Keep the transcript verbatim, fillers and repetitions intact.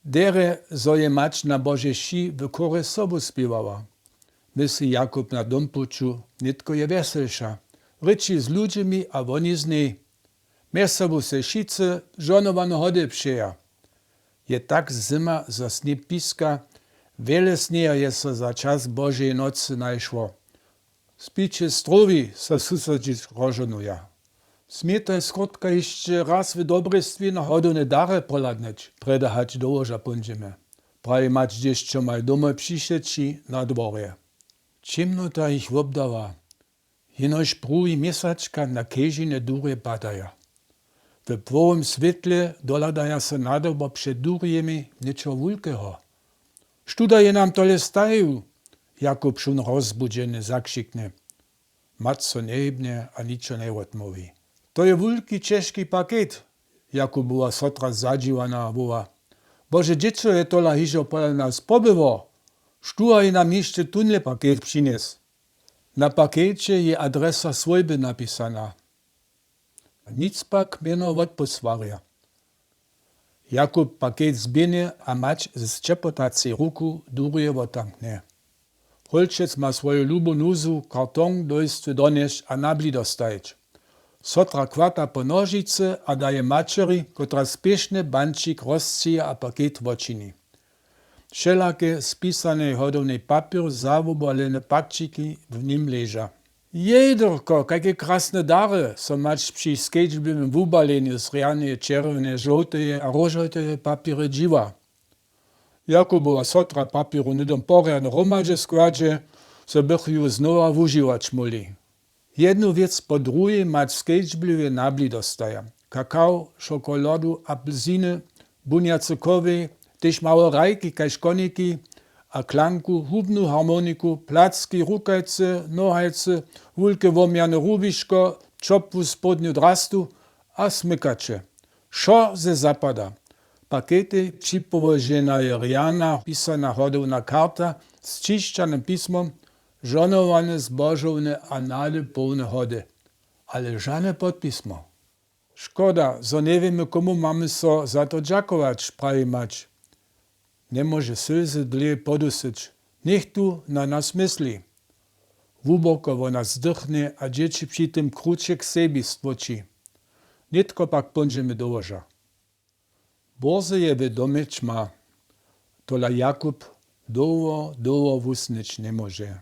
Derje, zo je mać na Božej wši w chórje sobu spěwała. Mysli Jakub na dompuću, nětko je wjeselša. Rěči z ludźemi a woni z njej. Mjez sobu sej wšitcy žonowane hody přeja. Je tak zyma, zo sněh piska, wjele sněha je so za čas Božeje nocy našło. Spiće strowi, so susodźi rozžonuja. Smětaj skrótka hišće raz w dobrjestwje na hodowne dary pohladnyć, prjedy hač do łoža póńdźemy, praji mać, hdźež ćomaj domoj přišeći na dworje. Ćěmnota jich wobdała, jenož pruhi měsačka na kežine durje padaja. W płowym swětle dohladaja so nadobo před durjemi něčeho wulkeho. Štó da je nam tole stajił? Jakub wšón rozbudźeny zakřiknje. Mać so njehybnje a ničo njewotmołwi. To je wulki ćežki paket, Jakubowa sotra zadźiwana woła. Bože, dźěćo je tola hižo pola nas pobyło? Štó je nam hišće tónle paket přinjesł? Na pakeće je adresa swójby napisana. Nic pak mjeno wotposłarja. Jakub paket zběhnje a mać z ćepotacej ruku durje wotamknje. Holčec ma swoju lubu nuzu, karton do jistwy donjesć a na blido stajić. Sotra chwata po nožicy a daje maćeri, kotraž spěšnje bančik rozsćěje a paket wočini. Wšelake spisane hodowne papjery, zawobalene pakćiki w nim leža. Jejdyrko, kajke krasne dary, so mać při skedźbjowym wubalenju z rjaneje, čerwjeneje, žołteje a róžowteje papjery dźiwa. Jakubowa sotra papjeru hnydom porjadnje hromadźe składźe, zo bychu ju znowa wužiwać móhli. Jednu wěc po druhej mać skedźbjowje na blido staja. Kakao, šokoladu, apelsiny, bunjacy kowej, tež małe hrajki kaž koniki a klanku, hubnu harmoniku, placki, rukajcy, nohajcy, wulke łomjane rubiško, ćopłu spodnju drastu a smykaće. Wšo ze zapada. Paketej, připołoženaje rjana, pisana hodowna karta z ćišćanym pismom, žonowane zbožowne a nady połne hody. Ale žane podpismo. Škoda, zo njewěmy, komu mamy so za to dźakować, praji mać. Njemóže slzy dlěje podusyć. Něchtó na nas mysli. Hłuboko wona zdychnje a dźěći při tym kruće k sebi stłóči. Nětko pak póńdźemy do łoža. Bórze je w domje ćma. Tola Jakub dołho, dołho wusnyć njemóže.